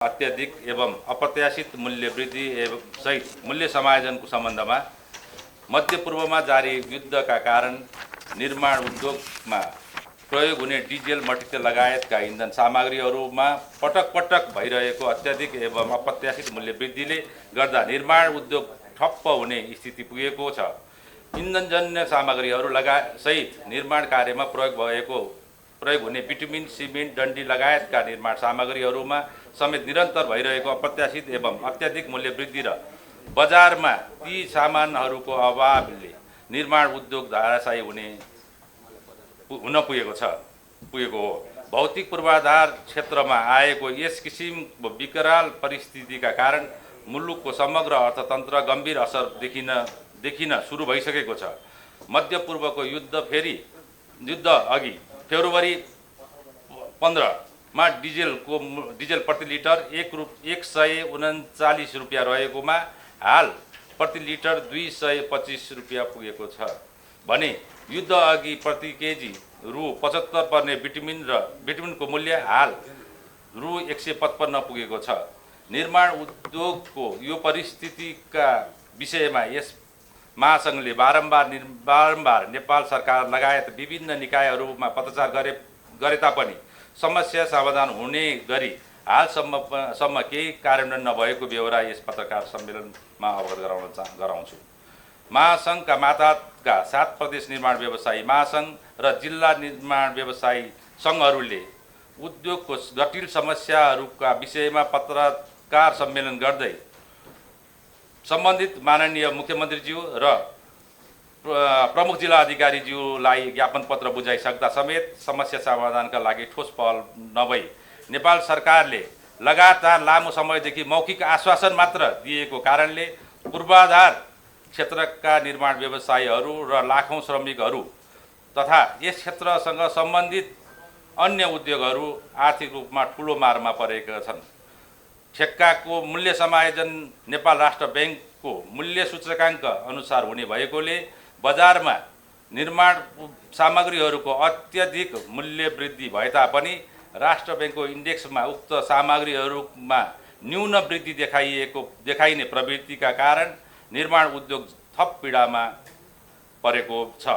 अत्यधिक एवं अप्रत्याशित मूल्य वृद्धि एवं सहित मूल्य समायोजनको सम्बन्धमा मध्यपूर्वमा जारी युद्धका कारण निर्माण उद्योगमा प्रयोग हुने डिजेल मट्टितेल लगायतका इन्धन सामग्रीहरूमा पटक पटक भइरहेको अत्यधिक एवं अप्रत्याशित मूल्य वृद्धिले गर्दा निर्माण उद्योग ठप्प हुने स्थिति पुगेको छ। इन्धनजन्य सामग्रीहरू सहित निर्माण कार्यमा प्रयोग हुने बिटुमिन, सिमेन्ट, डन्डी लगायतका निर्माण सामग्रीहरूमा समेत निरन्तर भइरहेको अप्रत्याशित एवं अत्याधिक मूल्य वृद्धि र बजारमा ती सामानहरूको अभावले निर्माण उद्योग धाराशायी हुन पुगेको हो। भौतिक पूर्वाधार क्षेत्रमा आएको यस किसिमको विकराल परिस्थितिका कारण मुलुकको समग्र अर्थतन्त्र गम्भीर असर देखिन सुरु भइसकेको छ। मध्यपूर्वको युद्ध अघि फेब्रुअरी 15 मा डिजेल प्रति लिटर 139 रुपियाँ रहेकोमा हाल प्रति लिटर 225 रुपियाँ पुगेको छ भने युद्ध अघि प्रति केजी रु 75 पर्ने बिटुमिनको मूल्य हाल रु 155 पुगेको छ। निर्माण उद्योगको यो परिस्थितिका विषयमा यस महासङ्घले बारम्बार नेपाल सरकार लगायत विभिन्न निकायहरूमा पत्रचार गरे तापनि समस्या समाधान हुने गरी हालसम्म केही कार्यान्वयन नभएको बेहोरा यस पत्रकार सम्मेलनमा अवगत गराउँछु। महासङ्घका मातहतका 7 प्रदेश निर्माण व्यवसायी महासङ्घ र जिल्ला निर्माण व्यवसायी सङ्घहरूले उद्योगको जटिल समस्याहरूका विषयमा पत्रकार सम्मेलन गर्दै सम्बन्धित माननीय मुख्यमन्त्रीज्यू र प्रमुख जिल्ला अधिकारीज्यूलाई ज्ञापन पत्र बुझाइसक्दा समेत समस्या समाधानका लागि ठोस पहल नभई नेपाल सरकारले लगातार लामो समयदेखि मौखिक आश्वासन मात्र दिएको कारणले पूर्वाधार क्षेत्रका निर्माण व्यवसायीहरू र लाखौं श्रमिकहरू तथा यस क्षेत्रसँग सम्बन्धित अन्य उद्योगहरू आर्थिक रूपमा ठूलो मारमा परेका छन्। ठेक्काको मूल्य समायोजन नेपाल राष्ट्र बैंकको मूल्य सूचकाङ्क अनुसार हुने भएकोले बजारमा निर्माण सामग्रीहरूको अत्यधिक मूल्य वृद्धि भए तापनि राष्ट्र बैंकको इन्डेक्समा उक्त सामग्रीहरूमा न्यून वृद्धि देखाइने प्रवृत्तिका कारण निर्माण उद्योग थप पीडामा परेको छ।